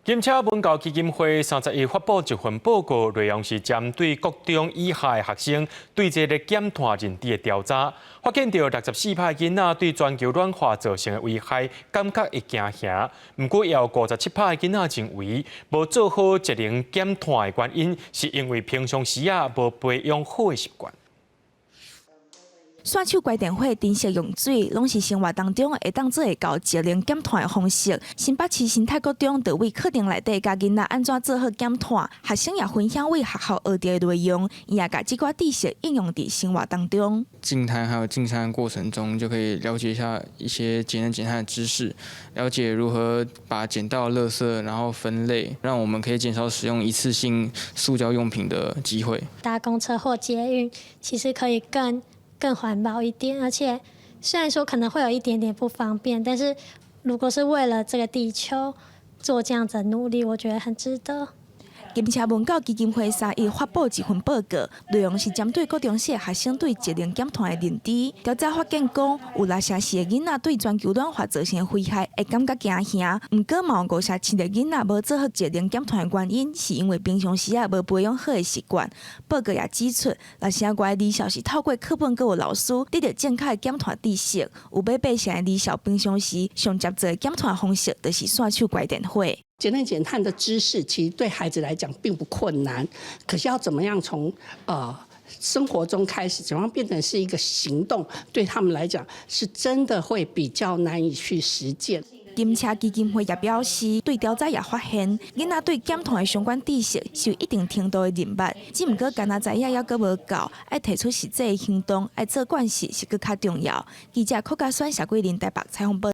金車文教基金會31發布一份報告，內容是針對國中以下的學生對這个減碳認知的調查，發現著64%的囡仔對全球暖化造成的危害感覺會驚嚇，毋過也有57%的囡仔認為無做好節能減碳的原因，是因為平常時啊無培養好的習慣。洗手、關電火、珍惜用水，攏是生活當中會當做會到節能減碳的方式。新北市新泰國中就為課程內底教囡仔按怎做好減碳，學生也分享為學校學著的內容，伊也共這寡知識應用佇生活當中。淨灘還有淨灘的過程中，就可以了解一下一些節能減碳的知識，了解如何把撿到的垃圾然後分類，讓我們可以減少使用一次性塑膠用品的機會。搭公車或捷運，其實可以更環保一點，而且雖然說可能會有一點點不方便，但是如果是為了這個地球做這樣子的努力，我覺得很值得。金車文教基金會31發布一份報告，內容是針對國中小學生對節能減碳的認知。調查發現講，有64%的囡仔對全球暖化造成的危害會感覺驚嚇。毋過嘛有57%的囡仔無做好節能減碳的原因，是因為平常時啊無培養好的習慣。報告也指出，6成外的兒少是透過課本閣有老師得著正確的減碳知識。有八成的兒少平常時上捷做的減碳方式，就是洗手、關電火。節能減碳的知識其實對孩子來講並不困難，可是要怎麼樣從生活中開始，怎麼樣變成是一個行動，對他們來講是真的會比較難以去實踐。金車基金會也表示，對調查也發現，囡仔對減碳的相關知識是有一定程度的認捌，只毋過干焦知影猶閣無夠，愛提出實際的行動，愛做慣勢是閣較重要。記者柯家選、謝桂林台北採訪報。